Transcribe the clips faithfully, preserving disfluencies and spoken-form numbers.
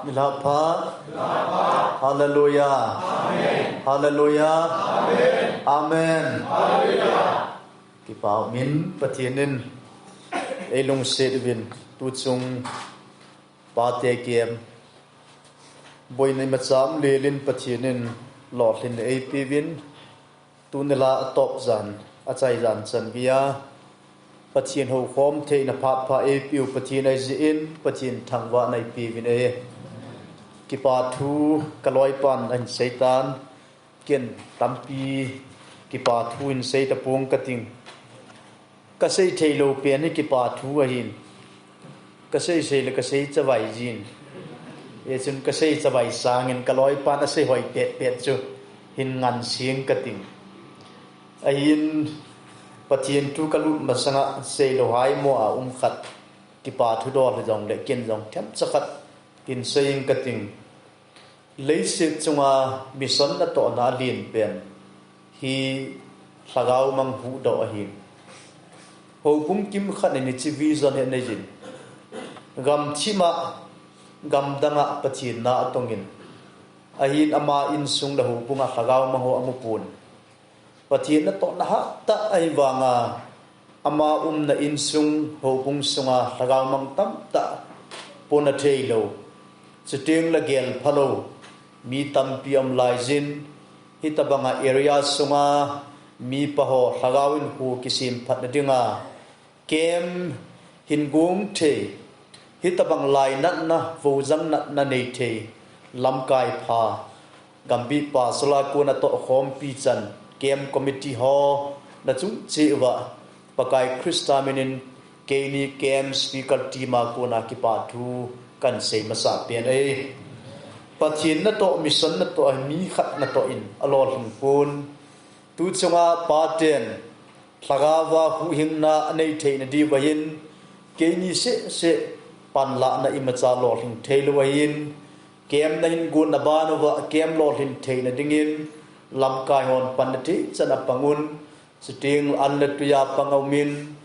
Nilhah pha. Hallelujah. Hallelujah. Amen. Kipa min Pathen in eilungset uvin, tuchung pate kiam boina imacha um lelin Pathen in lolhin eipeuvin, tunilhah atop jan, achai jan chan geiya Pathen houkhom theina phat pha eipeu Pathen ahi jeh in Pathen thangvahna ipeuvin ahi. Kipa thu kaloipan ahin seitan, ken tampi kipa thu hin sei tapong kating. Kasei theilou pen hi kipa thu ahin. Kasei sei le kasei chavai jin. Hichun kasei chavai sangin kaloipan asei hoi pet pet chu hin nganseng kating. Ahin, Pathen thu kalut masanga seilou haimo a um khat, kipa thu dol hijongle ken jong themcha khat hin seiyin kating. Leiset chunga mission natohna alen pen hi lhagao mang huhdoh ahin. Houbung kimkhat in hiche vision hi aneiyin, gamthip a, gamdang a Pathen na atongin, ahin ama insung le houbung a lhagao mang ho amupon. Pathen natohna hattah ahivanga ama umna insung houbung sunga lhagao mang tamtah pon atheilou, chutengle gelphalou mi tampi aum laiyin, hitobanga area sunga mipa ho lhagao in khu kisemphatna dinga camp hin gong thei, hitobang lainatna, voujang natna neithei lamkai pha, gambih pastor a kona tohkhompi chan camp committee ho nachung cheh uva Pakai Christa minin keini camp speaker team a kona kipa thu kahin sei masa pen ahi. Pathen natoh, mission natoh ahi, mi khat natoh in alolhing pon. Tuchunga paten lhagaova huhhingna aneitheina diuva hin keini sehseh panlahna imacha lolhing theilou ahin, camp nahin gonna banuva camp lolhin theina dingin lamkai hon panna theichan apangun, chutengle an le twi a pang aumin,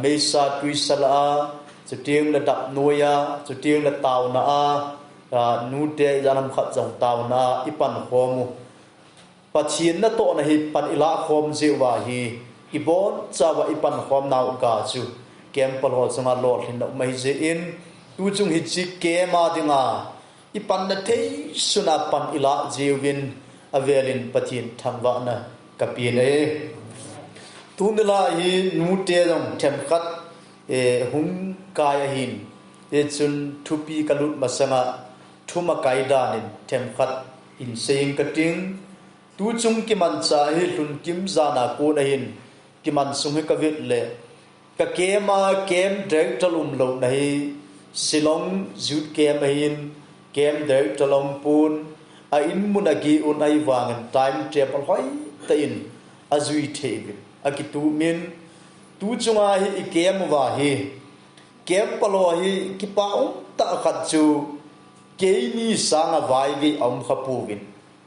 meisa twisa lah a, chutengle dap noiya, chutengle taona a, nute ijat ham khat jong taona a ipankhom u. Pathen natohna hi pan ilahkhom jeh uva hi, ibonchauva ipankhomnau ga chu camp palho chunga lolhinna um ahijeh in, tuchung hiche camp a dinga ipanna thei suna pan ilah jeh uvin, avelin Pathen thangvahna kapen ahi. Tunilhah hi nute jong themkhat hung kai ahin, hichun thupi kalut masanga thum akai danin themkhat hin seiyin kating. Tuchung kimanchah hi lhunkim jana kon ahin, kimansung hi kavet le, ka camp a camp director umlouna hi Shillong Youth Camp ahin, camp director aumpon, a inmun ageh un ahivangin time table hoitah in ajui thei uvin akitup in, tuchunga hi i camp uva hi camp palho hi kipa umtah khat chu keini sanga vaivei aumkha pouvin,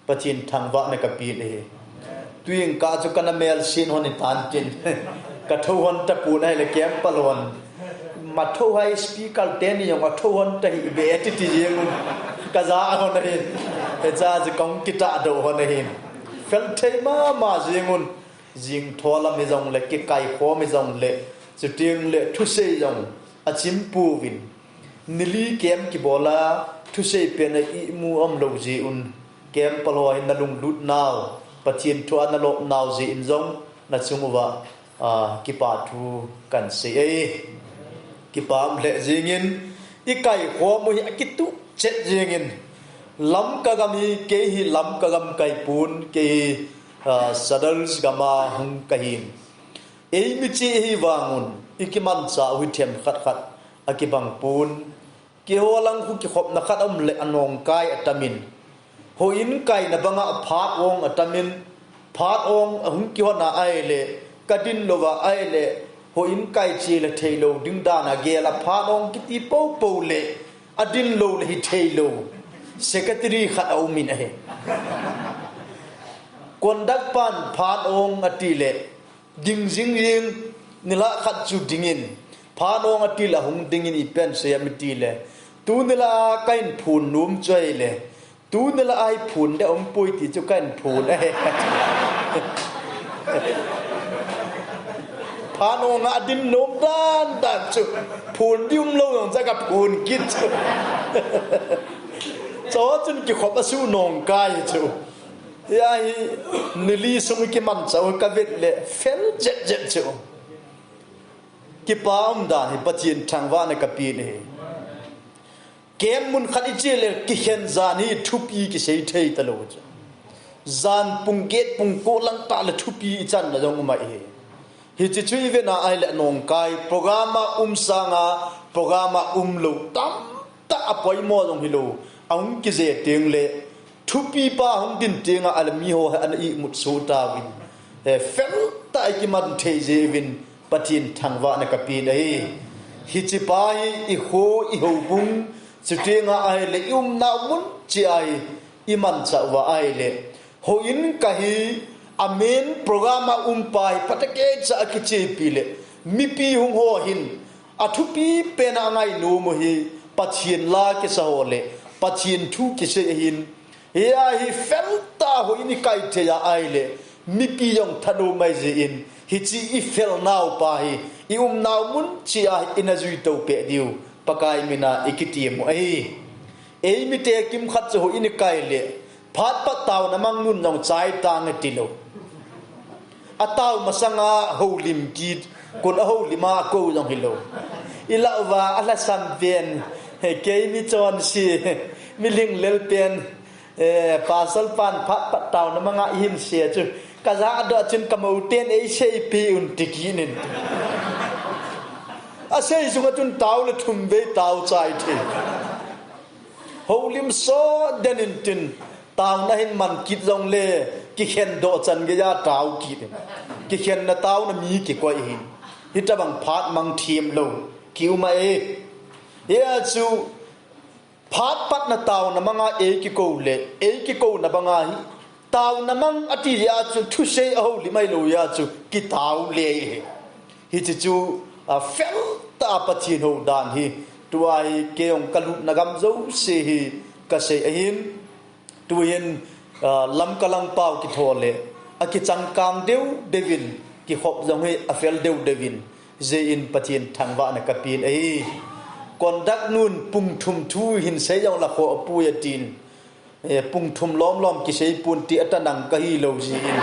Pathen thangvahna kapen ahi. Tuin kah chu kana melsen hon hitan tin, kathou hon tapon ahile camp palhon, mathou hai speaker teni jong athou hon tahih beh titi jengun, kaja hon ahin, hicha chu kahung kitahdoh hon ahin, felthei mama jengun, jingtho lam hijongle, kikaikhom hijongle, chutengle thusei jong achim pouvin, nili camp kibola thusei pen a imu aumlou jeh un, camp palho hin nalunglut nau, Pathen thua nalop nau jeh in jong nachung uva kipa thu kahin sei e. Kipa um lheh jengin, ikaikhom u hi akituh chet jengin, Lamka gam hi kei hi Lamka gam kaipon, kei hi Sadar gam a hung kahin, eimi cheh hi vangun ikimanchah u hi themkhat khat akibang pon. Keiho lang khu kikhopna khat aumle anong kai atamin, houin kaina banga phat ong atamin, phat ong ahung kihona ahile, kadin louva ahile, houin kai chele theilou ding dan agel a, phat ong kiti poupou le adin loule hitheilou secretary khat aumin ahi. Conduct pan phat ong atile ding jing jing, nilhah khat chu dingin, phat ong atile ahung dingin, ipi asei ham itile, Tuni la a kahin phun nom chu ahile, tuni la a hi phun ding umpoi ti chu kahin phun ahi. Phat nong a din nom dan dan chu phun ding umlou jong chu kaphun kit chu. Chu chun kikhop a su nong kai chu. Hia hi nili sung kimanchah u kavet le fel jet jet chu. Kipa umdan hi Pathen thangvahna kapen ahi. Camp mun khat iche le kikhen jan hi thupi kisei thei talou chu. Jan pung get pung ko lang tah le thupi ichan na jong um ahi. Hiche chu ivet na ahile nong kai program a um sanga program a umlou tamtah a poimo jong hilou. Ahung kije teng le thupi pa hung din teng a ale miho hi ana imut soh tauvin. He fel tah a ikiman thei jeh uvin Pathen thangvahna kapen ahi. Hiche pa hi ikho ihoubung chuteng a ahile iumnau mun cheh a hi imanchah uva ahile. Houin kahi a main program a um pa hi phatecha a kichepi le mipi hung ho hin athupi pen a ngainom u hi Pathen la kisa ho le Pathen thu kisei ahin. Hia hi fel tah a houin ikai thei a ahile mipi jong thanom ahi jeh in hiche ifel nau pa hi iumnau mun cheh a hi ina jui to peh diu Pakai mina ikitem u ahi. Eimite kimkhat chu houin ikai le phat pat taona mang nun jong chai tange tilou. Atao masanga houlim kit, kon ahoulim a akou jong hilou. Ilah uva alhasam pen, he keimi chonse, miling lel pen, eh, pasal pan phat pat taona manga ihin sei chu. Kaja doh chun kamou ten eiseipeh un ti kit in. Asei sunga chun tao le thum vei tao chai thei. Houlim so den in tin, taona hin man kit jongle, kikhen doh chan geiya tao kit in. Kikhenna taona mi kikoi hin. Hitabang phat mang thim lou, kium ahi. Hia chu, phat patna taona manga eikikou le, eikikouna banga hi, taona mang ati a chu thusei ahoulim ahilou a chu kitao le hi. Hiche chu, a, fel tah a Pathen hou dan hi. Tua hi keijong kalupna gam jouse hi kasei ahin. Tuhin, a, Lamka lang pao kitho le, akichangkang deu deuvin, kikhop jong hi afel deu deuvin. Jeh in Pathen thangvahna kapen ahi. Conduct nun pung thum thu hin sei jong la khoh apoi atin. Eh, pung thum lom lom kisei pon ti ata nang kahi lou jeh in.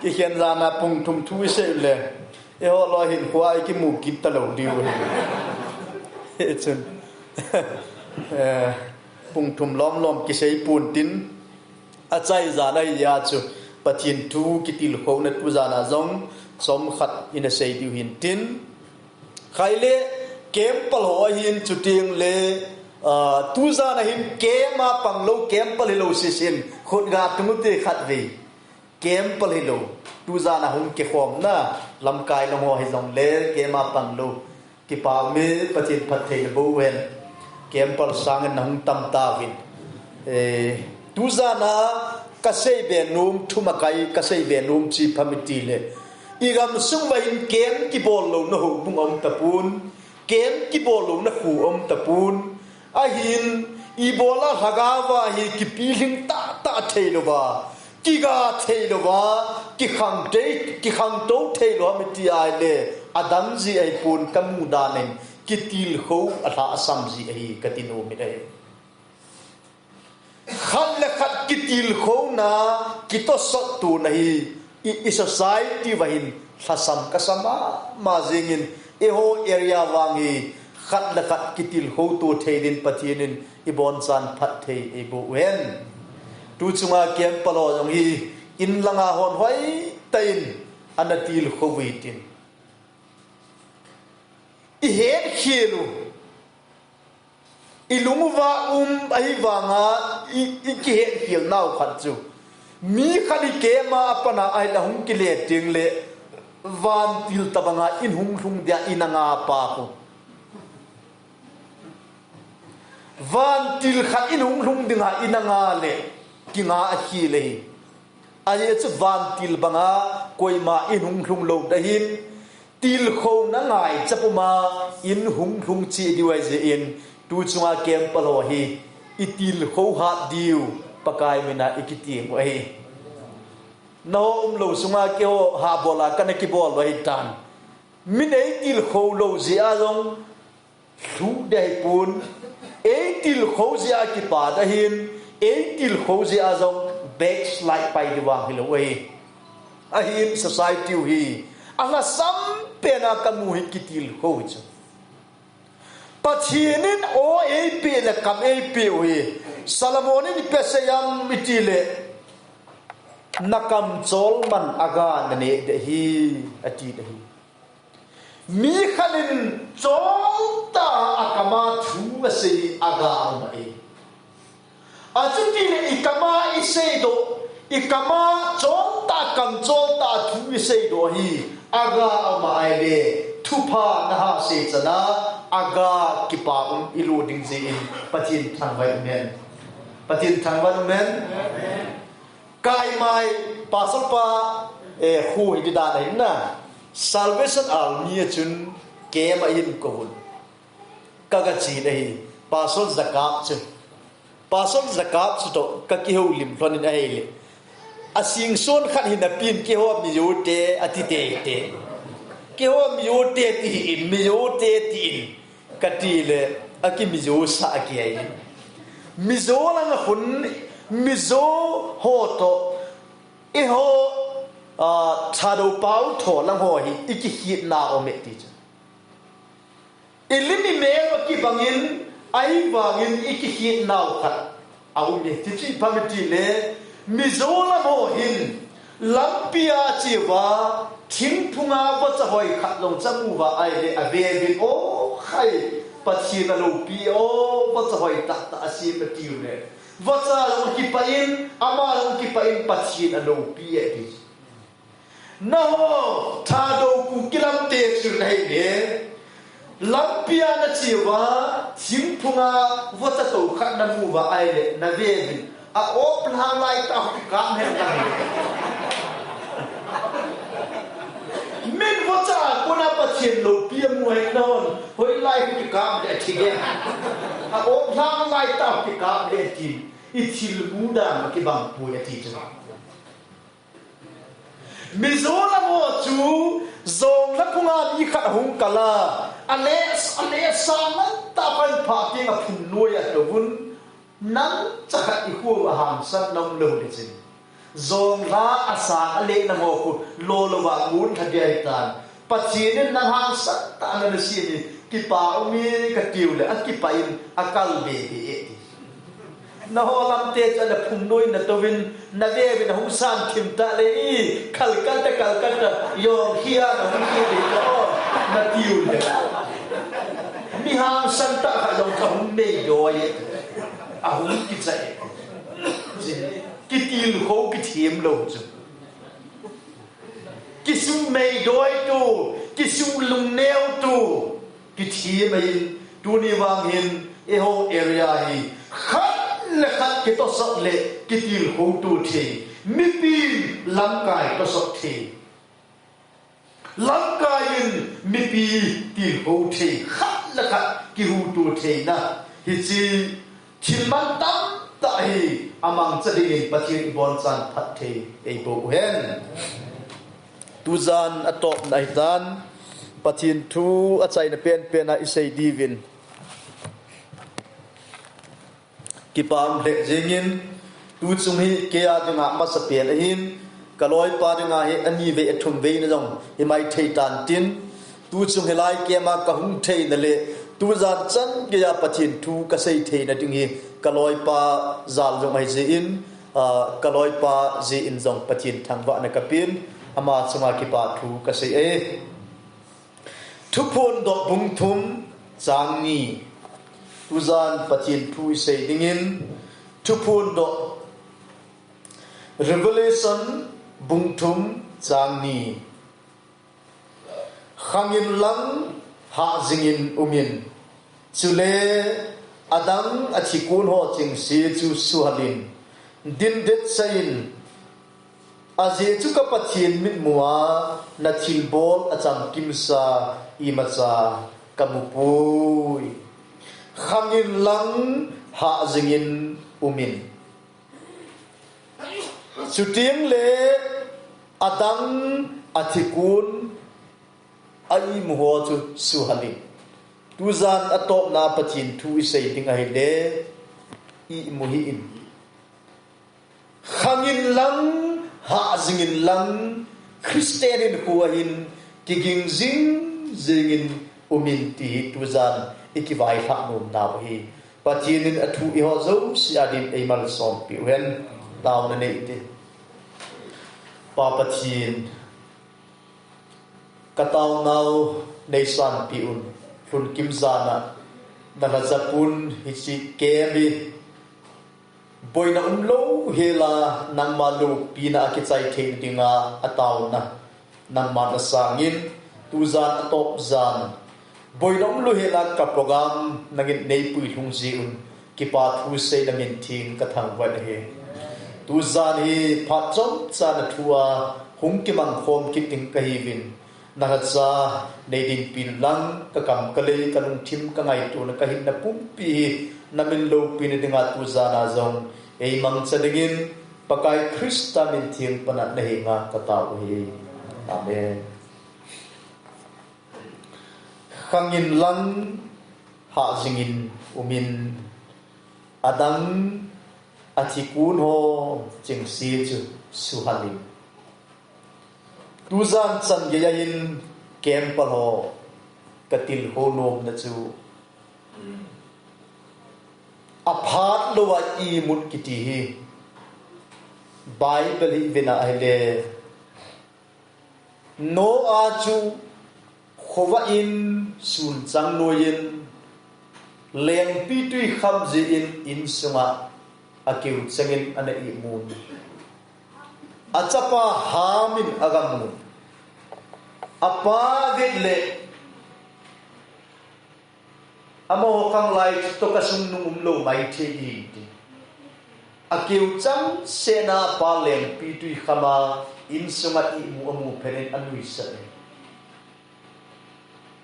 Kikhen jan a pung thum thu isei le, eiho loi hin khua ikimu kit talou diu ahi. Hichun, eh, pung thum lom lom kisei pon tin, achai jan ahi a chu, Pathen thu kitilkhouna tu jan a jong, chomkhat ina sei diu hin tin. Khaile, camp pal ho ahin chuteng le, ah, tu jan a hin camp a pang lou, camp pal hilou sisin, khut ga tung ute khat vei. Camp pal hilou, tu jan a hung kikhom na, lamkai lang ho hijongle, camp a pang lou. Kipa ume, Pathen phattheina boh uhen. Camp pal sangin nahung tam tauvin. Eh, tu jan a kasei be nom, thum a kai kasei be nom chi pha mi ti le. Igam sung uva hin camp kibol louna houbung aum tapon. Camp kibol louna kho aum tapon. Ahin, ibola lhagao va hi kipilhing tahtah thei louva, kiga thei louva, kikhang thei, kikhangtou thei louva mi ti ahile, adang ji ahipon kamu dan in, kitilkhou alhahsam ji ahi kati nom in ahi. Khat le khat kitilkhouna, kitosot tona hi, i, i society uva hin lhasam kasa mama jingin, eiho area vang hi khat le khat kitilkhou to thei din Pathen in ibonchan phatthei eiboh uhen. Tu chunga camp pal ho jong hi in langa hon hoitah in ana tilkhou uvin tin. Ihet khel u. Ilung uva um ahivanga i, ikihet khel nau khat chu. Mi khat i camp a apan a ahile ahung kile teng le vantil tabanga in hung lhung dia ina nga pa khu. Vantil khat in hung lhung dinga ina nga le kinga akhel ahi. Ajeh chu vantil banga koima in hung lhung lou ding ahin, tilkhouna ngaicha puma in hung lhung cheh diu ahi jeh in, tu chunga camp a lou hi, i tilkhou hat diu, Pakai mina i kitem u ahi. Nangho umlou sunga keiho habola kana kibol u ahitan. Min ei tilkhou lou jeh a jong, lhuh ding ahipon, ei tilkhou jeh a kipa ding ahin, ei tilkhou jeh a jong backslide pai ding vang hilou ahi. Ahin society u hi, alhasam pena kamu hi kitilkhou chu. Pathen in aw eipeh le kam eipeh u hi. Solomon in ipi asei ham itile, nakam chol man aga naneh ding ahi, ati ding ahi. Mi khat in choltah a kama thu asei aga aum ahi. Achutile i kama i seidoh, i kama choltah kam choltah thu i seidoh hi, aga aum ahile, thupha naha sei chana, aga kipa um i lo ding jeh in, Pathen thangvah in um hen. Pathen thangvah in um hen. Kaimai, Pastor pa, eh, khu hi di dan ahin na. Salvation Army a chun camp a hin kouvun. Ka ga che le hi, Pastor Jacob chu. Pastor Jacob chu toh ka kihoulim lhon in ahile. A singson khat hi napin keiho Mizo te ati teitei. Keiho Mizo te ti in, Mizo te ti in. Ka ti le, a ki Mizo sah a ki ai. Mizo lang a hun, Mizo ho toh, eiho, ah, Thadou pau tho lang ho hi, i kikhetna aum e ti chu. I lim i mel a kibang in, ahivangin i kikhetnau khat aum e. Ti chu ipi ham i ti le, Mizo lam ho hin, lampi a che uva, thingphung a vacha hoi khat jong chu amu uva ahile, ave uvin, o khai, Pathen aloupi, o vacha hoi tahtah asem ati u le. Vacha jong kipah in, ama jong kipah in, Pathen aloupi e ti. Nangho, Thadou Kuki lam te chu nahi le, lampi a na che uva, thingphung a vacha to khat na mu uva ahile, na ve uvin, a op lhang lai tah a kikap hen na. Min vacha a kona Pathen loupi amu hen nahon, hoilai kikap le thi ge. A op lhang lai tah a kikap le thi, i thil mu dan a kibang poi ati chu. Mizo lam ho chu, Jonglha phunga mi khat ahung kal a, ale, ale sang nantah a pan pha teng a phun noi a touvun, nang chakhat i khu a hangsan na um lou le chun. Jonglha a sang a le nang ho khu, lo lo va mun tha dia hitan. Pathen in nang hangsan tah a na nasem hi, kipa um e ka tiu le, a kipah in a kal be be e ti. Nangho lam te chu ana phung noi na touvin, na ve uvin a hung san thim ta le i, kal kal ta, kal kal ta, yong hia na hung ki be ta o, na tiu le. Mi hangsan tah khat jong ka hung nei doi e, a hung kicha e. Kitilkhou kithem lou chu. Kisu meidoi tu, kisu lungneo tu, kithem ahin, tuni vang hin, eiho area hi, khat le khat kitosot le, kitilkhou tu thei, mipi lamkai tosot thei. Lamkai in mipi tilkhou thei, khat le khat kihuto theina. Hiche thil mantam tah hi amangcha dingin Pathen in bonchan phatthei eiboh u hen. Tujan atopna ahitan, Pathen thu achaina penpen a isei diuvin. Kipa um lheh jengin, tuchung hi kei a dinga masapen ahin, ka loipa dinga hi ani vei athum veina jong himai thei tan tin, tuchung hilai camp a kahung theina le, tujan chan geiya Pathen thu kasei theina ding hi, ka loipa jal jong ahi jeh in, ah, ka loipa jeh in jong Pathen thangvahna kapen, ama chunga kipa thu kasei e. Thuphondoh bung thum chang ni. Tujan Pathen thu isei dingin, Thuphondoh, Revelation bung thum chang ni. Khangin lang hahjingin umin. Chule adang athikon ho chengse chu suhalin. Dindetsa in Ajeh chu ka Pathen mitmua na thilbol achamkimsa imacha ka mupoi. Khangin lang hahjingin umin. Chuteng le adang athikun a imu ho chu suhalin. Tujan atopna Pathen thu isei ding ahile imu hih in. Khangin lang, hahjingin lang, Christian hinkho ahin kiging jingjingin umin ti hi tujan ikivailhah nomnau ahi. Pathen in athu eiho jouse adin eimalsompeh uhen. Taona neite. Pa Pathen, ka taonau neisanpeh un. Lhunkim jana nalhachapun hiche camp hi boina umlou hela nangma loupina akichai theina dinga ataona nangman asangin, tujan atop jan boina umlou hela ka program nangin neipuilhung jeh un kipa thu seina mintheng kathangvah in ahi. Tujan hi phat chomcha nathua hung kimangkhom kit ding kahiuvin, nalhacha neidinpin lang, kakam kalei, kalungthim kangaitona kahinna pumpi hi namin loupina dinga tujana jong eimangcha dingin Pakai Christa mintheng pana nahenga katao uhi. Amen. Khangin lang hahjingin umin, adang athikun ho chengse chu suhalin. Tujan chan geiya hin camp pal ho katilkhou nomna chu aphat louva imut kiti hi Bible hi ivena ahile, Noah chu khovah in sunchang noiyin lengpitwi kham jeh in insunga akeu chengin ana imun. Achapa Ham in agamun. Apa vet le amaho khanglai chu toh kasung nung umlou maithei ding ti. Akeu changsehna apa lengpitwi khama insunga imu amu phenin anuisat in.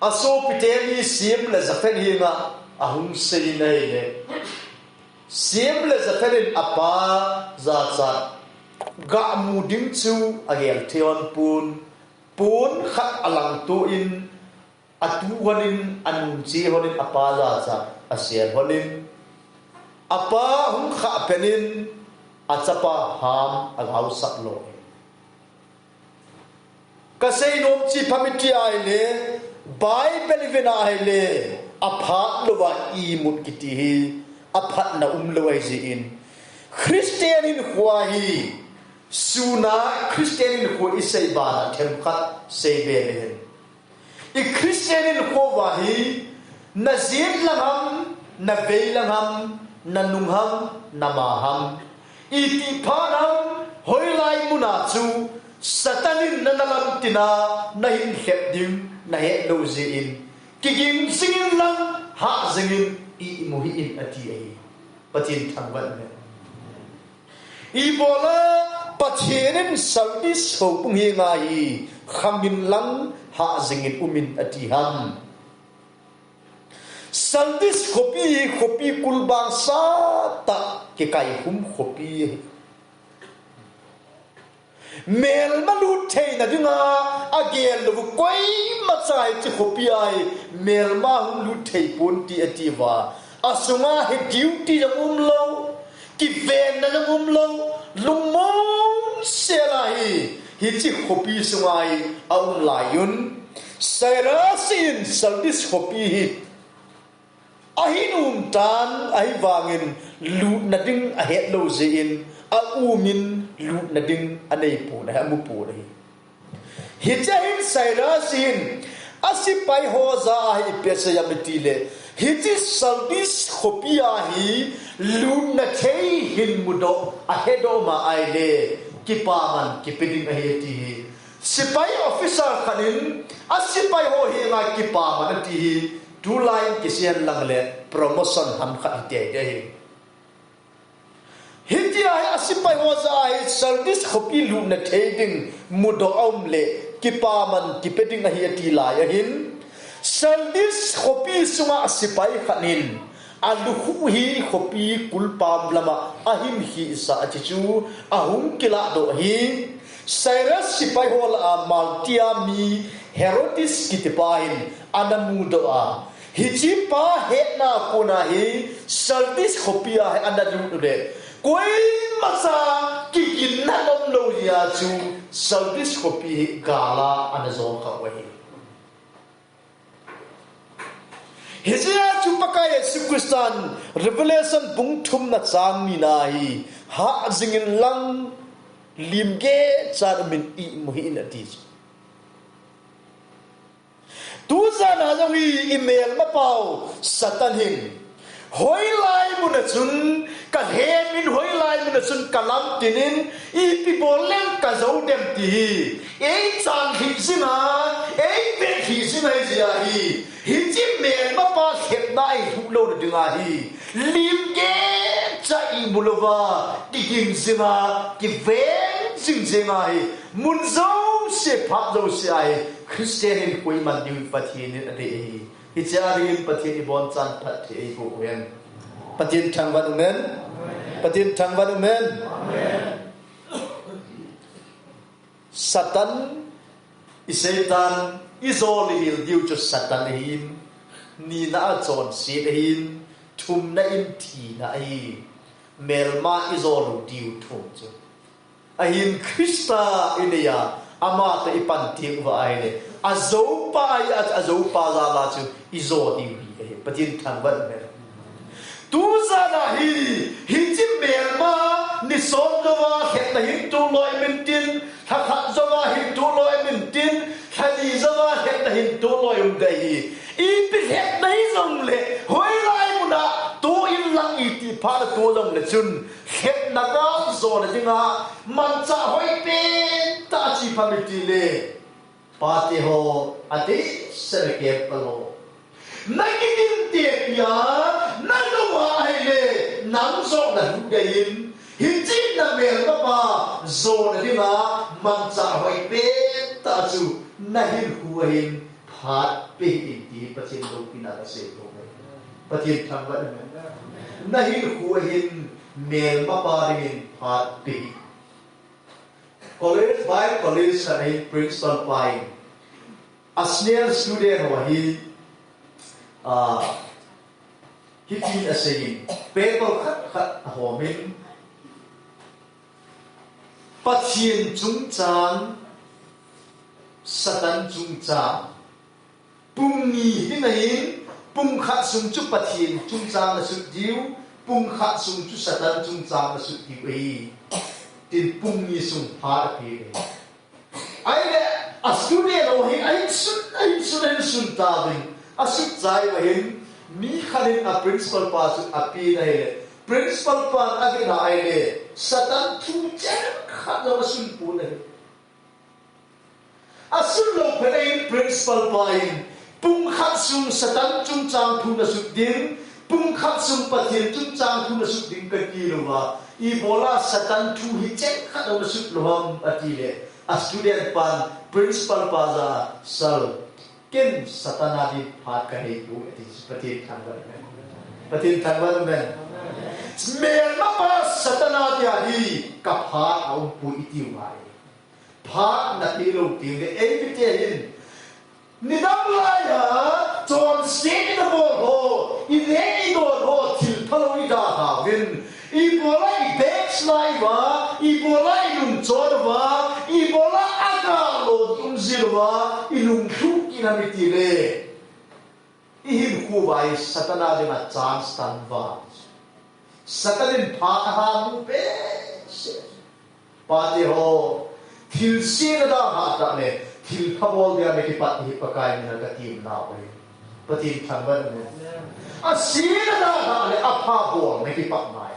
Asopite mi Shem le Japheth henga ahung seiyin ahile, Shem le Japheth in apa jachat gamu ding chu agel thei hon pon, pon khat alangto in, atu honin, anungche honin, apa jachat asel honin, apa hung khah phenin achapa Ham agaosap lou. Kasei nom chu ipi ham iti ahile, Bible ivena ahile, aphat louva imut kiti hi aphatna umlou ahi jeh in, Christian hinkho hi suna Christian hinkho isei bana themkhat seibe lehen, i Christian hinkho uva hi najet lang ham, navei lang ham, nanung ham, nama ham, itih phat ham, hoilai muna chu Satan in nana lamtina nahin lhep ding nahet lou jeh in, kiging jingin lang hahjingin imu hih in ati ahi. Pathen thangvah in. Ibola Pathen in Sardis houbung henga hi khangin lang hahjingin umin ati ham? Sardis khopi hi khopi kulbang satah kikaikhum khopi ahi. Melma lut theina dinga agel lou koimacha hiche khopi a hi melma hung lut thei pon ti atiuva, asunga hi duty jong umlou, kivenna jong umlou, lungmong sela hi hiche khopi sunga hi aum laiyun, Cyrus in Sardis khopi hi ahin umtan, ahivangin lutna ding ahetlou jeh in, aumin lutna ding aneipon ahi, amupon ahi. Hichea hin Cyrus in asepai ho jah a hi ipi asei ham itile, hiche Sardis khopi a hi lutna thei hin mudoh, ahedoh ma ahile, kipaman kipe ding ahi ati hi. Sepai officer khat in asepai ho henga kipaman ati hi, tulai in kisei hen lang le promotion ham khat hiteitei ahi. Tia hi a sepai ho jah a hi Sardis khopi lutna thei ding mudoh a um le kipaman kipe ding ahi ati lai ahin. Sardis khopi sunga a sepai khat in a lukhuh hi khopi kulpam lama a himkhi sah a ti chu a hung kilah doh ahi. Cyrus sepai ho lah a Maltia mi Herodes kitipa hin ana mudoh a, hiche pa hetna kona hi Sardis khopi a hi ana lut u le, koimacha kiginna nom lou jeh a chu Sardis khopi hi gal a ana jo kha u ahi. Hijeh a chu Pakai Jesu Christan Revelation bung thumna chang nina hi hah jingin lang limgeh chan umin imu hih in ati chu. Tujan a jong hi i melmapau Satan hin hoilai mun a chun ka lhemin, hoilai mun a chun ka lamtinin, ipi bol leng ka jou dem ti hi ei chan lhih jing a, ei vet lhih jing ahi jeh a hi, hiche melmapa lhepna i lhuh louna ding a hi, limgeh cha imu louva, kiging jing a, kiveng jing jeng a hi, mun jouse, phat jouse a hi, Christian in koiman ding Pathen in adei ahi. Hiche a dingin Pathen in ibonchan phatthei eiboh hen. Pathen thangvah in um hen. Pathen thangvah in um hen. Satan, i Satan, i jol i hil diu chu Satan ahin, nina a chonset ahin, thumna in thina ahi, melma i jol u diu thum chu. Ahin Christa i nei a, ama toh i pan teng uva ahile, a joupa ahi, a, a joupa jal a chu i jo diu hi ahi, Pathen thangvah in um hen. Tujan a hi, hiche melma, ni som jouva lhepna hin toloi min tin, lha khat jouva hin toloi min tin, lha ni jouva lhepna hin toloi um ding ahi. Ipi lhepna hi jongle, hoilai mun a to in lang iti phat a to jongle chun, lhepna gal jona dinga manchah hoi pen tah chi pha mi ti le. Pate ho, adei sel a kep palo. Na kigin te pia, na lou a ahile, nang jong na lhung dei in, hiche na melmapa jona dinga manchah hoi pen tah chu na hinkho a hin phat pe in ti Pathen loupina kasei lou. Pathen thangvah in um hen. Na hinkho a hin melmapa dingin phat pe. College by college khat ahin principal pa in a senior student ho hi, ah, hitin asei in, paper khat khat ahom in, Pathen chungchang, Satan chungchang, pung ni ding ahin, pung khat sung chu Pathen chungchang na sut diu, pung khat sung chu Satan chungchang na sut diu ahi. Tin pung ni sung phat ape ahi. Ahile, a student ho hi, ahin sun, ahin sun, ahin sun tauvin, asut chai uva hin, mi khat in a principal pa chu apen ahile, principal pan avet a ahile, Satan thu cheng khat jong asun pon ahi. Asun lou phat in principal pa in, pung khat sung Satan chungchang thu na sut ding, pung khat sung Pathen chungchang thu na sut ding kati louva, ibola Satan thu hi cheng khat jong na sut lou ham ati le, a student pan principal pa jah a, Sir, ken Satan a din phat kanei poi ati, Pathen thangvah in um hen. Pathen thangvah in um hen. Melmapa Satan a dia hi kaphat aum poi itiu ngai. Phat na pe lou teng le, eimite hin, nidang lai a, chonset ina bol ho, ineh idon ho, thil phalou idalha uvin, ibola i backslide uva, ibola inung chon uva, ibola agal lou dungjuiyin uva, inung lhu kit ham iti le. Ihinkho uva hi Satan a dinga chance tangval. Satan in phat ahamu behseh. Pate ho, thilse nadalhah tah le, thilpha bol dia nakipat hi Pakai mina katim nau ahi. Pathen thangvah in um hen. Ase nadalhah le, apha bol nakipat ngai.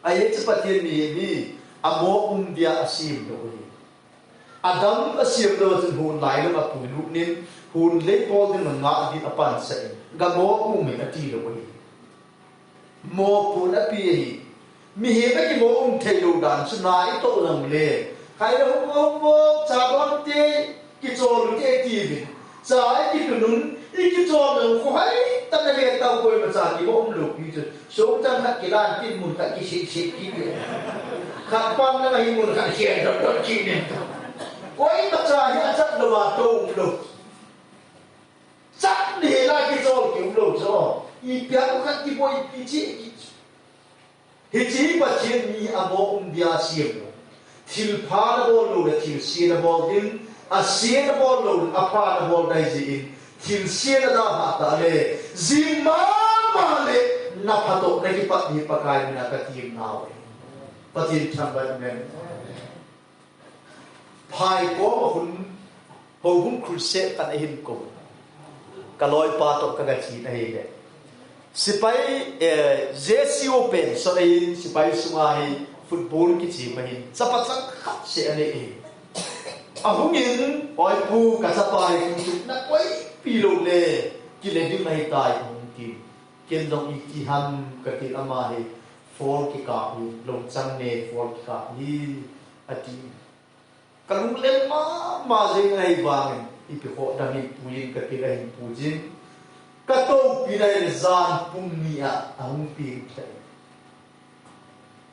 Ajeh chu Pathen in mi, mi, amoh um dia asem lou ahi. Adam asem lou chun hon lai lam apuilut in, hon lei bol ding ngah din apansah in, gamoh um in ati lou ahi. Mopohna ape ahi. Mihem a kimo um thei lou dan chu na i toh lang le. Khai le hung hung mo cha don te kichol u te ti ve. Cha i kitun un i kichol lang ko hai ta na le ta koima cha kimo um lou pi chu. So chang khat kilan tin mun khat kisik sik ki ve. Khat pang na hi mun khat hian dot dot ki nen. Koima cha hi a chat lou a to um lou. Chat ni la kichol ki um lou chu. I piang khat kiboi pi chi ki. Hiche hi Pathen mi a mo um dia siam lo. Thil pha na bol lou le thil sia na bol ding, a sia na bol lou le a pha na bol dai jeh in, thil sia na da ha ta le, jing mama le na pha toh na kipat ni Pakai mina ka tim nau e. Pathen thangvah in. Phai koma hun, houbung crusade khat ahin kou. Ka loipa toh ka gache na hile. Sepai, eh, J C O pen, so ahin, sepai sunga hi football kiche ma hin. Chapa chang khat se anei e. Ahung in, oi pu, ka chapa hi kum tum na koi pi lou le, kile ding ahi tai hung tin. Ken jong iti ham ka ti ama hi, foul kikap hi, lou chang ne, foul kikap hi, ati. Ka lunglel mama jeng ahi vangin, ipi khoh dam in puijin ka ti la hin puijin. Ka toupina in jan pung ni a, ahung peng thei.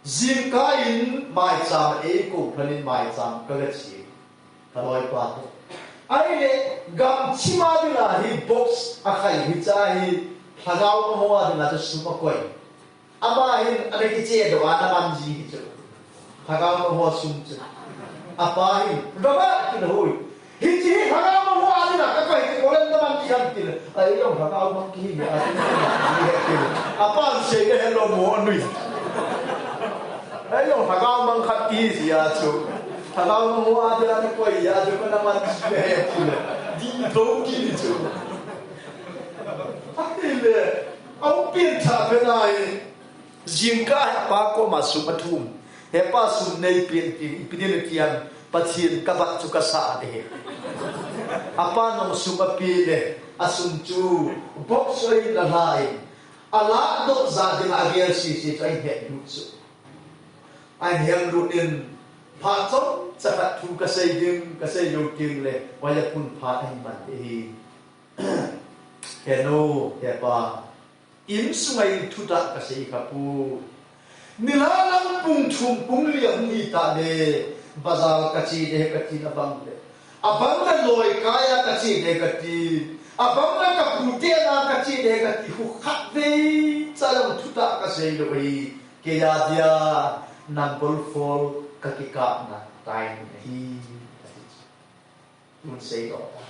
Jingkah in maicham a eikou lhonin maicham ka gache. Ka loipa toh. Ahile, gamchim a dinga hi box a khai hi cha hi, lhagao mangho a dinga chu sum akoi. Ama hin, ana kiche doh a, ana man ji hi chu. Lhagao mangho sum chu. Apa hin, "Baba," kin hoi. "Hiche hi lhagao mangho a dinga kakoi ti, kolen ana man ji ham," kin. "Ai, jong lhagao mang kihi," a tin. Apan sei ka hello mo anui. "Ai, jong lhagao mang khat kihi," ji a chu. "Lhagao mangho a dinga kakoi," a chu kana man ji he kin. Di do ki chu. Ahile, Ahung pianthah pen ahi, jingkah hi apa koma sum athum. He pa, sum neipen tin, ipi din ati ham, Pathen ka bat chu ka sah ding ahi. Apa nung sum ape le, asum chu box a in alha in, alah doh jeh ding a agel sese chu ahin het lut chu. Ahin het lut in, phat chomcha khat thu ka sei ding, ka sei jou ding le, hoiya pun phat ahin man ding ahi. He nu, he pa, insunga in thutah ka sei kha poi. Nilhah lang pung thum pung li ahung hi ta le, bazar ka che ding ahi ka tin abang le. Abang le loi kai a ka che ding ahi ka ti. Abang le ka pu te na ka che ding ahi ka ti. Khu khat vei cha jong thutah ka sei lou ahi. Keija dia number four ka kikapna time ahi. Tun sei doh ta.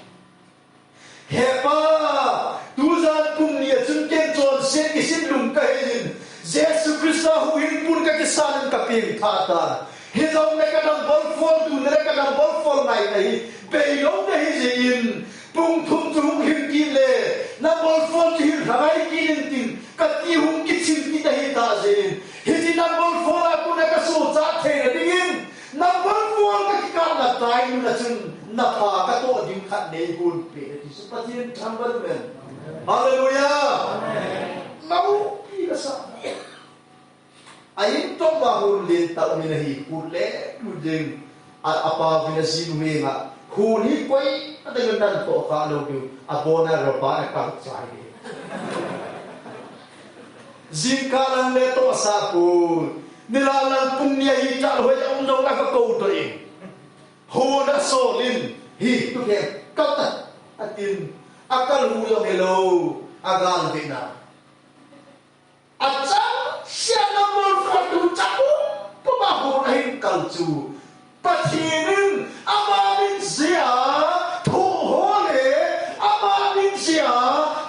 He pa, tujan pung ni a chun ken chonset kisin lum ka hin, Jesu Christa huhhingpu in ka kisan in ka pengthah tan. Hijong le ka number four, tun le ka number four ngai nahi, bei lou nahi jeh in, pung thum chu hung hin kit le, number four chu hin lha ngai kit in tin, ka ti hung kichim kit ahi ta jeh in. Hiche number four a kon a ka sochat theina dingin, number four ka kikapna time a chun, na pha ka toh ding khat nei gon peh, ti chu Pathen thangvah in. Hallelujah. Amen. Naupi ka sa. A in toh va hon len tah um in ahi, kut le lut ding. A, apa vin a jin hu henga. Hon hi koi a dang nan toh kha lou diu. Abon a ropa a kang chai ding. Jingkah lang le toh sa poi. Nilhah lang pung ni ahi tah hoi a um jong a ka kou toh in. Hon a sol in hi tu khe kal ta. Atin. A kal hu jong helou. A gal ve na. Achang sia number four tu chapum puma hon ahin kal chu. Pathen in ama min jeh a thoh ho le ama min jeh a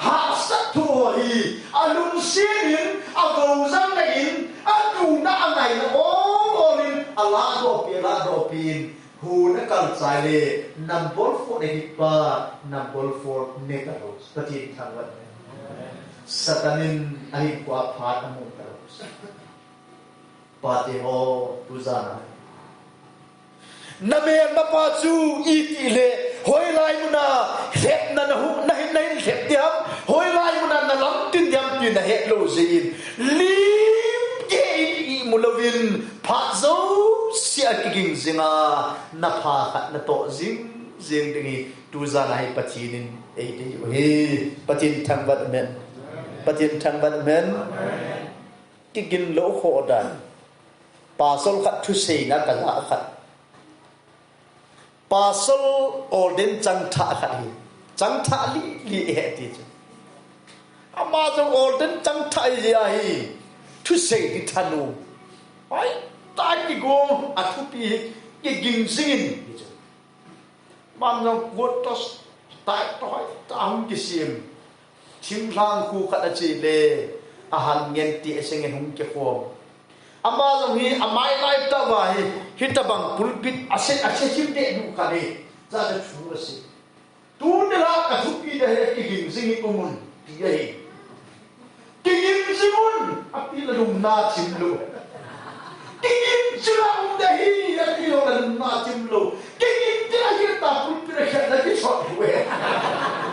hahsat thoh ho hi alungset in, avou jang le in, atuna angaina ol ol in, alah doh pi, alah doh pi in. Hon a kal chai le, number four ne hi pa, number four ne ta lou. Pathen thangvah in. Satan in ahinkhoa phat amu ta lou. Pate ho, tujan a. Na melmapa chu iti le, hoilai muna lhepna na hu, na hin, na hin lhep ding ham, hoilai muna na lamtin ding ham ti na het lou jeh in. Lim kei in imu lou. napha khat natoh jing jing ding hi tujan a hi Pathen in eidei u ahi. Pathen thangvah amen. Pathen thangvah amen. Kigin lou khoh dan. Pastor khat thuseina kaja khat. Pastor ordain changthah khat hi. Changthah lili ahi ti chu. Ama jong ordain changthah ahi. Thusei di thanom. Ai, ta kigong, athupi hi, kiging jingin. Aman jong kuat to, tai to, hai, ta hung kisem. Thinglhang khu khat ache le, ahan ngen ti ase ngen hung kikhom. Ama jong hi, amai lai tah uva hi, hitabang pulpit ase, ase thim deh duh khat hi. Jana thu ase. Tuni la kathupi ding hi, kiging jing hi umun, ti ahi. Kiging jing un, ati la lungna thim lou. Kiging jing la um ding hi, ati la lungna thim lou. Kiging ti ahi ta pulpit a khat la kisot uve.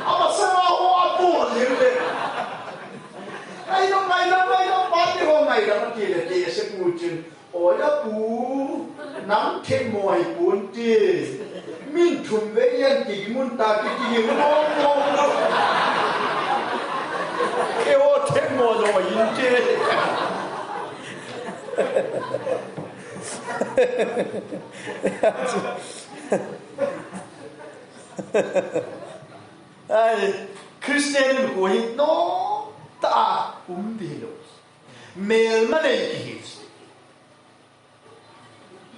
Amasanga ho apu lele. Ai no, ai no, ai no, pati ho ngai la ti le, ti se pu chin. Oi, apu, nang themmo hi pon ti. Min thum vei a kiging un ta, kiging mong mong lou. Keiho themmo lou hin ti. Ai, Christian in koi nom tah a um ding hilou. Melma nei kihi.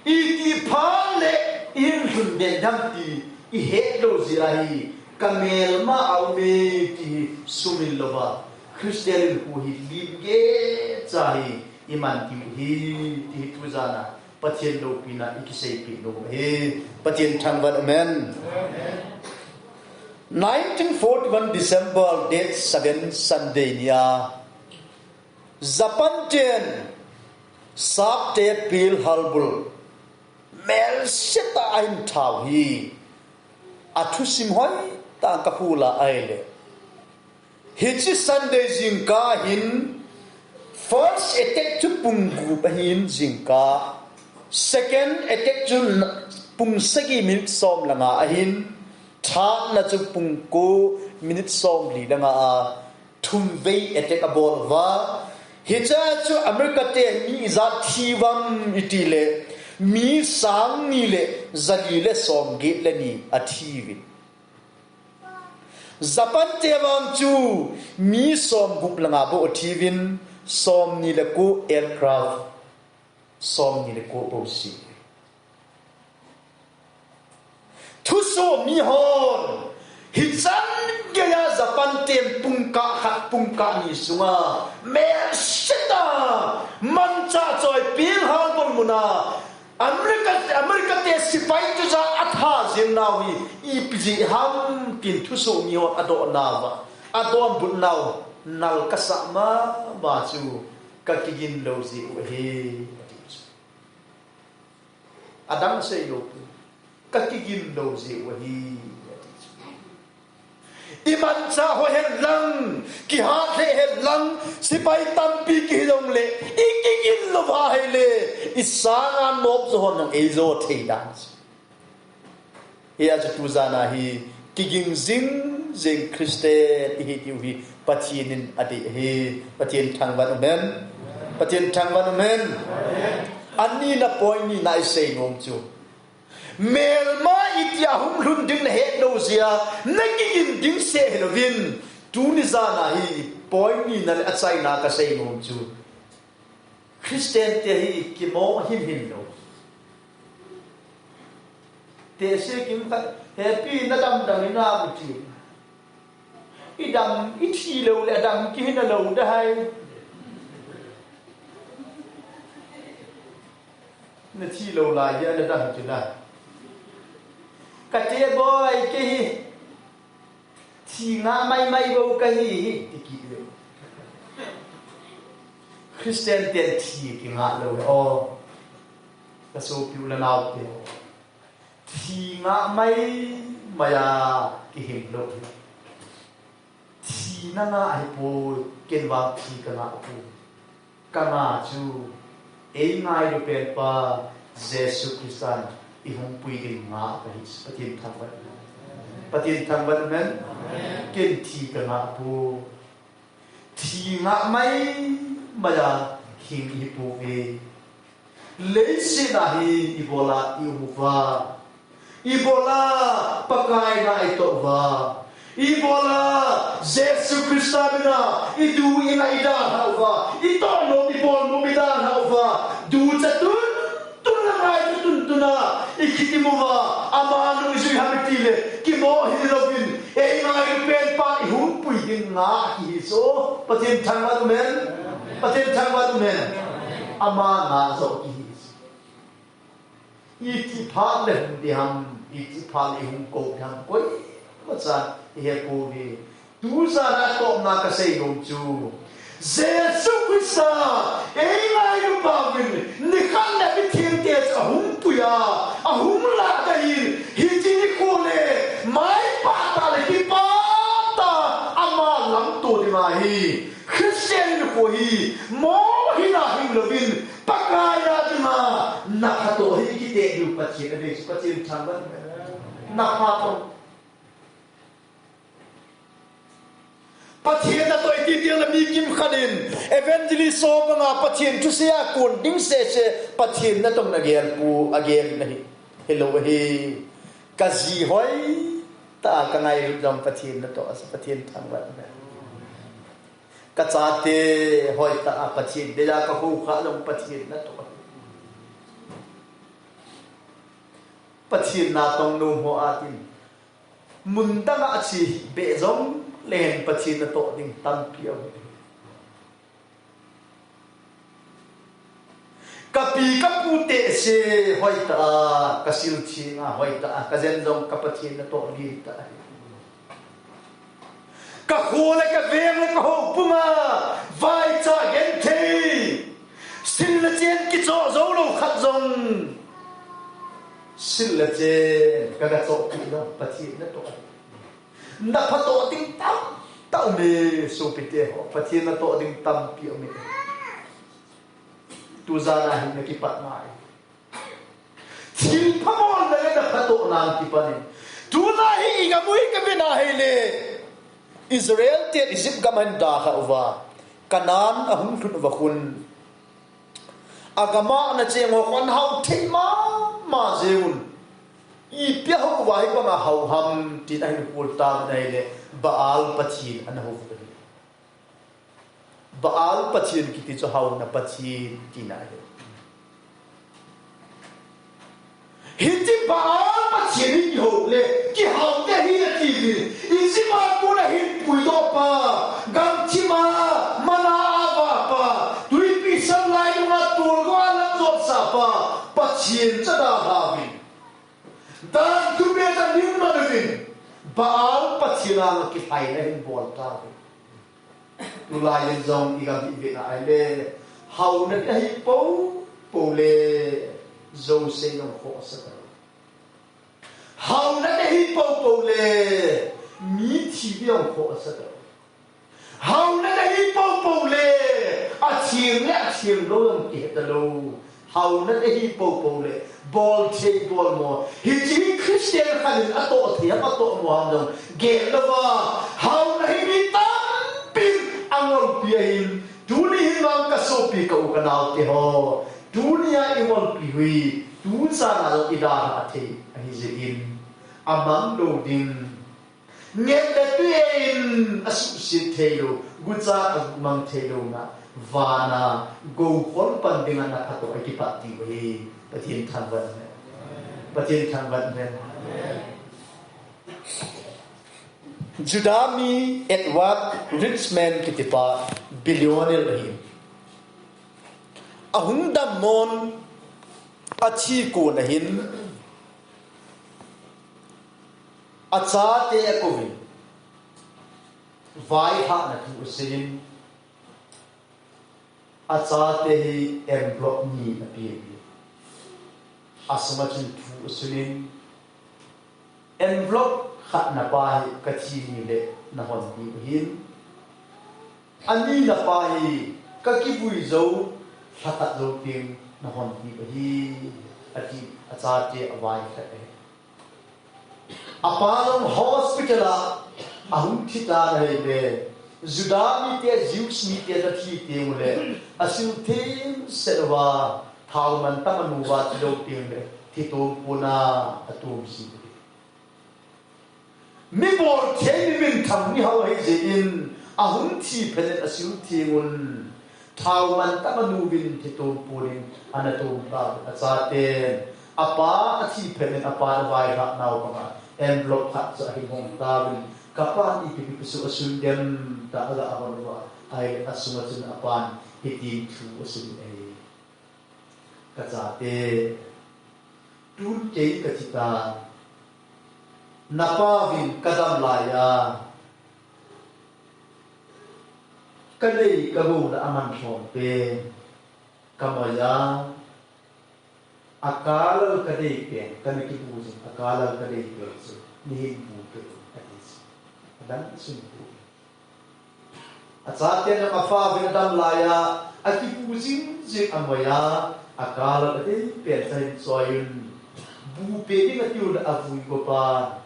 Iti phat le ihin lhun den dem ti ihet lou jeh ahi, ka melma a um e ti hi sumil louva, Christian in khu hi lim gecha hi iman diu ahi, ti hi tujan a Pathen loupina ikiseipeh nom ahi. Pathen thangvah amen. Nineteen forty-one December date seven Sunday nia, Japan ten sapte Pearl Harbor melsetah a ahin thau hi athusim hoitah a kakhol a ahile. Hiche Sunday jingkah hin first attack chu pung gup ahin jingkah. Second attack chu pung sagi minute som le nga ahin. Third na chu pung ko minute somli le nga a. Thum vei attack abol uva. Hiche chu America te mi ijat thi uvem iti le, mi sang ni le jali le som get le ni athi uvin. Japan te vang chu mi som gup le nga bou athi uvin, som ni le ko aircraft. Som ni le ko bou si. Thusoh mi hon, hichan geiya Japan ten pungkah khat pungkah ni sunga, melsetah, manchah choi Pearl Harbor muna, America, America te sepai tuja atha jeng nau hi, ipi jeh ham tin thusoh mi hon adoh nauva, adonbut nau, nal kasah mama chu, kakigin lou jeh u ahi, ati chu. Adang asei lou poi. Kakigin lou jeh u ahi, ati chu. Imanchah ho hen lang, kihat lheh hen lang, sepai tampi kihi jongle, ikigin lou va ahile, isanga nop jo hon jong eijo thei dan chu. Hia chu tujan a hi, kiging jing jing Christian ihi diu hi Pathen in adei ahi. Pathen thangvah amen. Pathen thangvah amen. Ani na point ni na isei nom chu. Melma itia hung lhun ding nahet lou jeh a, nakigin ding seh hilouvin. Tuni jan a hi point ni na le achaina kasei nom chu. Christian te hi kimo himhim lou. Tehse kimkhat, hepi nadam dam inam ti. Idam, ithi lou le adam kihina lou dahai. Nathi lou lai a nadam kila. Kate boi kei hi. Thi ngah maimai bou kahi hi, ti kit leh. Christian ten thi kingah lou hi, aw. Kasopi u le nao te. Thi ngah maimai a kihim lou hi. Thi nangah ahipoi, ken vang thi kangah poi. Kangah chu, eingailu penpa Jesu Christan ihung pui ding ngah kahi. Pathen thangvah. Pathen thangvah amen. Ken thi kangah poi. Thi ngah mai maiya hing ihi pouve. Leiset a hi ibola i um uva, ibola Pakai na itoh uva, ibola Jesu Christa mina idu ingai dalhah uva, itoh nom ibol nom idalhah uva, ducha tun tun a ngai tun tun a ikitim uva, amanu ijui ham itile kimo hilouvin, eingailu pen pa ihung pui ding ngah kihi so. Pathen thangvah amen. Pathen thangvah amen. Ama ngah joh kihi so. Iti phat le hung ding ham, iti phat le hung kou ding ham, koimacha ihe pouve. Tujan a topna kasei nom chu, Jesu Christa eingailu pauvin, nikhat le mithengte chu ahung pui a, ahung lah ahin, hiche nikho le maipah tah le kipah tah a ama lamto ding ahi. Christian nikho hi moh hina hing louvin, Pakai a dinga na phatah hi kiti diu Pathen adei chu. Pathen thangvah. Na phatah. Pathen natoh iti teng le mi kimkhat in evangelist ho banga Pathen thusei a kon ding sese Pathen natoh nagel pu agel nahi. Hilou ahi. Kaji hoitah a kangailut jong Pathen natoh asa. Pathen thangvah. Kachate hoitah a Pathen dei a kakhoukhah jong Pathen natoh. Pathen natong nom ho atin mun dang a che beh jongleng Pathen natoh ding tampi aum. Kapi kapu tehse hoitah a kasil ching a, hoitah a kajen jong ka Pathen natoh lentah ahi. Kakho le kaveng le kahoubung a vaicha genthei, sil le chen kichoh jou lou khat jong, sil le chen kaga chohpeh jong Pathen natoh ahi. Na phatah ding tamtah aume, sopite ho, Pathen natoh ding tampi aume. Tujan a hin na kipat ngai. Thilpha bolna le na phatah nan kipan in. Tuna hi igam u hi kavet na hile, Israel ten Egypt gam ahin dalhah uva, Canaan ahung lhun uva khun, agam a ana cheng ho khun hao thei mama jeng un. Ipi a hao uva hibanga hao ham tin ahin kol tan ahile, Baal pathen ana hou uve. Baal pathen kiti chu haona pathen tina ahi. Hiche Baal pathen hi kihou le, kihao te hi ati uvin, Egypt a kona hin puidoh pa, gamthip a mana ava pa, twipi san lai nunga tolgo a lamjot sah pa, pathen chu adalha uvin. Dan thupet a nin man uvin, Baal pathen a kiphaina ahin bol tauvin. Tulai in jong igam hi ivet na ahile, haona ahi poupou le, jouse jong khohsa talou. Haona ahi poupou le, mithi jong khohsa talou. Haona ahi poupou le, atheng le atheng lou jong kihe talou. Haona ahi poupou le, bol thei bol mo. Hiche hi Christian khat in atoh thei ham atoh mo ham jong gel louva, haona hi mi tampin angolpi ahin, tuni hin vang kasopi ka u kanao teho, tunia ingolpi u hi tuchan a jong idalha thei ahi jeh in, amang lou ding. Nget le tui in asuhset thei lou, guchat a mang thei louna, vana gou khol pan dinga na phatah a kipat diu ahi. Pathen thangvah hen. Pathen thangvah hen. Juda mi Edward Richman kitipa billionaire ahi. Ahung dammon, athi kon ahin, achate akouvin, vaihahna thu aseiyin, achate hi envelope ni apeuvin, asunga chun thu asunin, envelope khatna pa hi kathi nile nahon diu ahin, anina pa hi kakivui jou lhakhat jou teng nahon diu ahi. ati, achate avai khat ahi. Apa jong hospital a ahung thi tan ahile, Juda mite, Jews mite ana thi teng ule, asil theng set uva, thao mantam anu uva thi lou teng le, thi tom pon a atom ji. Mi bolthei, mi minthang mihao ahi jeh in, ahung thi phat in asil theng un, thao mantam anu uvin thi tom pon in ana tom tan, achaten, apa athi phat in apan availhah nau banga envelope khat chu ahin hong tauvin, kapan ipi ipi chu asun dem tah a aga hon uva, ahile asunga chun apan hitin thu asun e. Kachate, tun kei kathi tan, napa uvin kadam laiya, kanei kagou le aman lhom pen kamai a, akalal kadei pen, kana kibu jing akalal kadei pen chu neihin bu peh in, ati chu. Adang sun pu. Achaten jong apa uvin adam laiya, akibu jing jing amai a, akalal adei pen chu ahin choi un, bu peh ding atiu le avui go pan,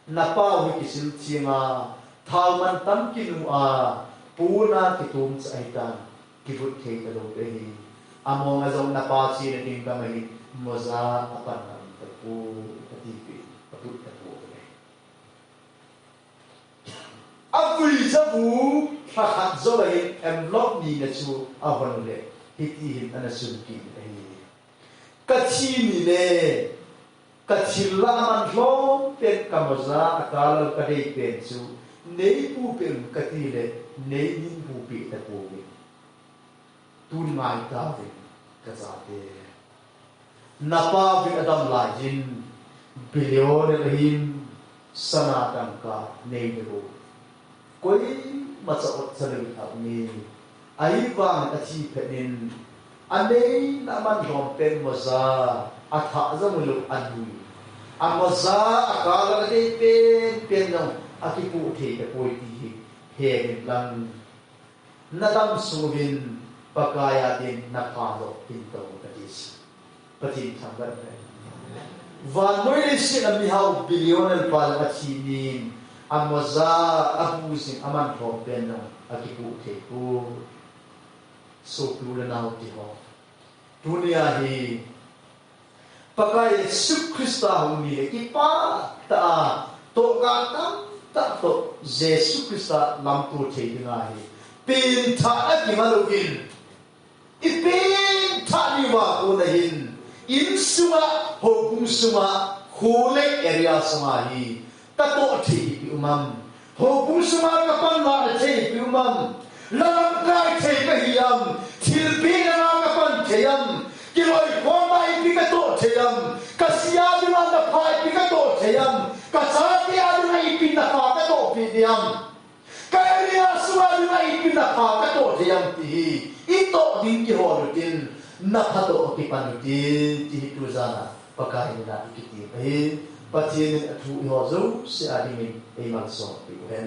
napa u hi kisil theng a, thao mantam kinu a, pon a kitom cha ahitan, kivut thei talou ahi. Among a jong napa chena ding gam ahin, moja apan ngam tapoi, ati peh in, avut tapoi. Avui jou u, lha khat jou ahin envelope nina chu ahon ule, hiti hin ana sun kit ahi. Kathi ni le, kathil la aman lhom pen kamoja, akalal kadei pen chu neibu peh in kati le, neihin bu peh tapoi. Tun ngai tauvin, kachate. Napa uvin adam laiyin, billionaire ahin, sana dangka nei le bou, koimacha otcha lou aum e. Ahivangin athi phat in, anei le aman lhom pen moja, athah jong lou alui, amoja, akalal adei pen pen jong akipoh thei tapoi ti hi hen in lang. Nadam sung uvin Pakai a din napha doh in tou, kati chu. Pathen thangvah in. Vannoi leiset a mihao billionaire pa jong athi nin, amoja, abu jing, aman lhom pen jong akipoh thei poi. Sopi u le nao teho, tunia hi Pakai Jesu Christa hung ni le kipah tah a, tohgal tamtah toh Jesu Christa lamto thei dinga hi, pengthah a kimat uvin, i pengthah ni uva kona hin, insunga, houbung sunga, kholei area sunga hi, katoh thei ipi um am? Houbung sunga kapan lhah thei ipi um am? Lalamkai thei kahi am? Thilpeh langa kapan thei am? Kiloikhom a ipi katoh thei am? Kaji a dinga napha ipi katoh thei am? Kachate a dinga ipi napha katoh peh ding am? Ka area sunga dinga ipi napha katoh thei am ti hi itoh ding kihol utin, napha toh kipan utin, ti hi tujan a Pakai mina ikiti ahi. Pathen in athu eiho jouse a dingin eimalsom peh uhen.